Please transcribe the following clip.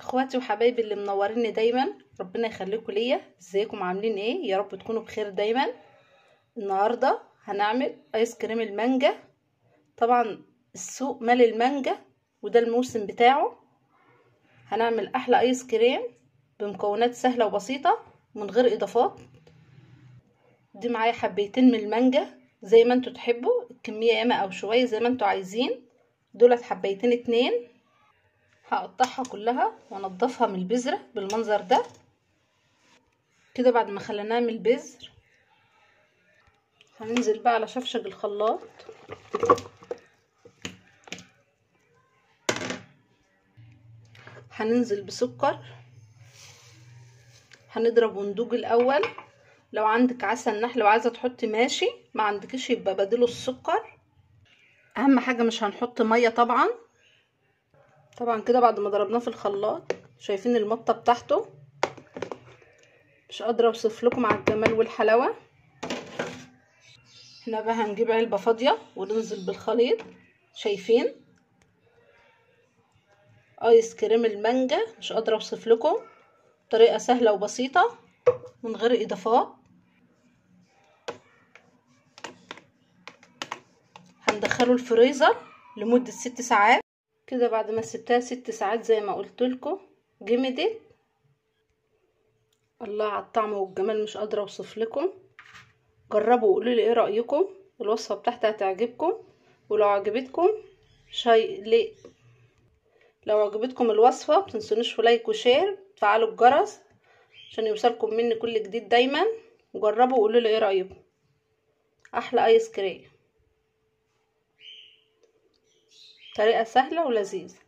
اخواتي وحبايبي اللي منوريني دايما، ربنا يخليكم ليا. ازيكم عاملين ايه؟ يا رب تكونوا بخير دايما. النهارده هنعمل ايس كريم المانجا. طبعا السوق مال المانجا وده الموسم بتاعه. هنعمل احلى ايس كريم بمكونات سهلة وبسيطة من غير اضافات. دي معايا حبيتين من المانجا زي ما انتوا تحبوا، الكمية ياما او شوية زي ما انتوا عايزين. دولت حبيتين اتنين، هقطعها كلها وانضفها من البذرة بالمنظر ده كده. بعد ما خليناها من البذر هننزل بقى على شفشق الخلاط. هننزل بسكر، هنضرب وندوج الاول. لو عندك عسل نحل وعايزه تحطي ماشي، ما عندكش يبقى بديله السكر. اهم حاجة مش هنحط مية طبعا. طبعا كده بعد ما ضربناه في الخلاط شايفين المطه بتاعته، مش قادرة اوصف لكم على الجمال والحلاوه. احنا بقى هنجيب علبة فاضية وننزل بالخليط. شايفين ايس كريم المانجا، مش قادرة اوصف لكم، طريقه سهلة وبسيطة من غير اضافات. هندخله الفريزر لمدة 6 ساعات كده. بعد ما سبتها 6 ساعات زي ما قلت لكم جمدت. الله على الطعم والجمال، مش قادرة اوصف لكم. جربوا وقولوا لي ايه رايكم، الوصفة بتاعتي هتعجبكم. ولو عجبتكم شيء ليه، لو عجبتكم الوصفة متنسونيش في like و share، تفعلوا الجرس عشان يوصلكم مني كل جديد دايما. وجربوا وقولوا لي ايه رايكم. احلى ايس كريم، طريقه سهلة ولذيذه.